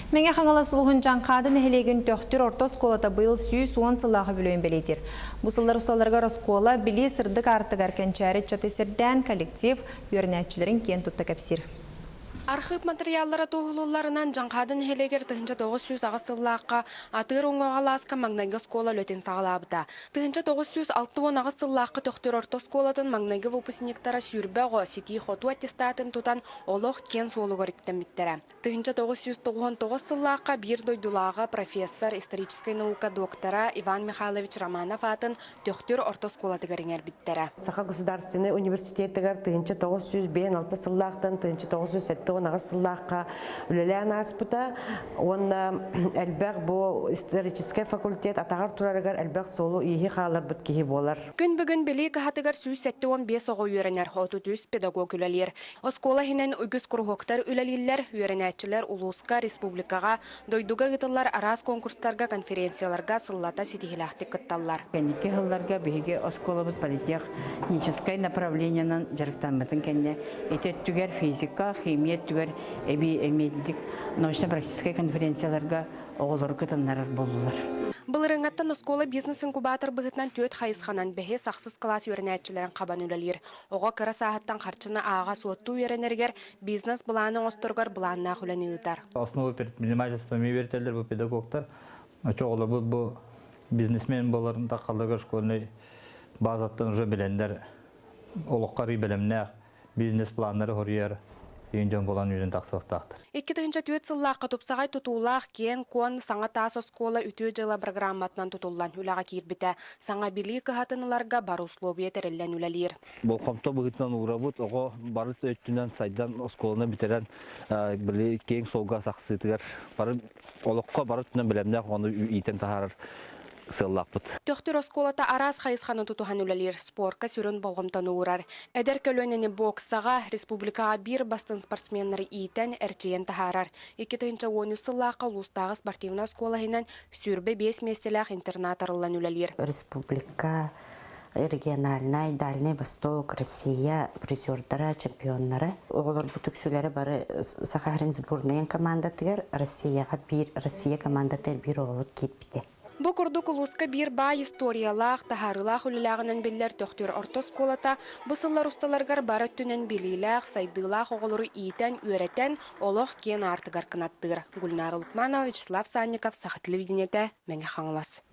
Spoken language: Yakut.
Мэҥэ Хаҥалас улууһун Дьаҥхаады нэһилиэгин Төхтүр орто оскуолата быйыл 110 сыллаах үбүлүөйүн бэлиэтиир. Бу сыллар усталарыгар оскуола билии сырдык аартыгар кэнчээри ыччаты сирдээн коллектив үөрэнээччилэрин киэн тутта кэпсиир. Архыып матырыйааллара туоһулуулларынан Дьаҥхаады нэһилиэгэр 1908 сыллаахха Атыыр уҥуоҕа алааска маҥнайгы оскуола үлэтин саҕалаабыта. 1968 сыллаахха Төхтүр орто оскуолатын маҥнайгы выпускниктара 20 оҕо ситии-хотуу аттестатын тутан олох киэн суолугар үктэммиттэрэ. 1999 сыллаахха биир дойдулааҕа профессор, историческай наука доктора Иван Михайлович Романов аатын Төхтүр орто оскуолатыгар иҥэрбиттэрэ. Саха государственнай университетыгар 1956 сыллаахтан 1978 сыллаахха үлэлээн ааспыта уонна элбэх бу историческай факультет атаҕар турарыгар элбэх суолу-ииһи хаалларбыт киһи буолар. Күн бүгүн Билии кыһатыгар 175 оҕо үөрэнэр, 33 педагог үлэлиир. Оскуола иһинэн үгүс куруһуоктар үлэлииллэр, үөрэнээччилэр улууска, республикаҕа, дойдуга ыытыллар араас конкурстарга, конференцияларга сыллата ситиһиилээхтик кытталлар. Кэнники сылларга биһиги оскуолабыт политехническай направлениенан дьарыктаммытын кэннэ ити өттүгэр физика, химия өттүгэр эбии эмиэдик научно-практическай конференцияларга оҕолору кытыннарар буоллулар. Былырыыҥҥаттан оскуола бизнес-инкубатор быһыытынан түөрт хайысханан бэһис, ахсыс кылаас үөрэнээччилэрин хабан үлэлиир. Оҕо кыра сааһыттан харчыны ааҕа-суоттуу үөрэнэригэр бизнес-былааны оҥосторугар былааннаах үлэни ыытар. Основы предпринимательства эмиэ үөрэтэллэр бу педагогтар. Оҕолорбут бу бизнесмен буоларын таххалларыгар школьный базаттан уже билэннэр олоххо арый бэлэмнээх бизнес-планнары хоруйар ийин дьон буолан үүнэн тахсыахтаахтар. 2004 сыллаахха тупсаҕай тутуулаах киэҥ-куон саҥа таас оскуола үтүө дьыала программатынан тутуллан үлэҕэ киирбитэ. Саҥа билии кыһатын ыларга бары условия тэриллэн үлэлиир. Болҕомто быһыытынан уурабыт оҕо бары өттүнэн сайдан оскуоланы бүтэрэн били киэҥ суолга тахсыытыгар бары олоххо бары өттүнэн бэлэмнээх оҕону иитэн таһаарар сыаллаахпыт. Төхтүр оскуолата араас хайысханы тутуһан үлэлиир, спорка сүрүн болҕомтону уурар. Эдэр көлүөнэни боксаҕа, республикаҕа биир бастыҥ спортсменнары иитэн, эрчийэн таһаарар. 2013 сыллаахха улуустааҕы спортивнай оскуола иһинэн 25 миэстэлээх интернат арыллан үлэлиир. Республика, региональнай, Дальний Восток, Россия призердара, чемпионнара. Оҕолорбут үксүлэрэ бары Саха сирин сборнайын командатыгар Россияҕа биир Россия командатыгар биир оҕобут киирбитэ. Бу курдук улууска биир баай историялаах, таһаарыылаах үлэлээҕинэн биллэр Төхтүр орто оскуолата бу сыллар усталарыгар бары өттүнэн билиилээх, сайдыылаах оҕолору иитэн, үөрэтэн, олох киэн аартыгар кынаттыыр. Гульнара Лукманова, Вячеслав Санников, Саха телевидениетэ, Мэҥэ Хаҥалас.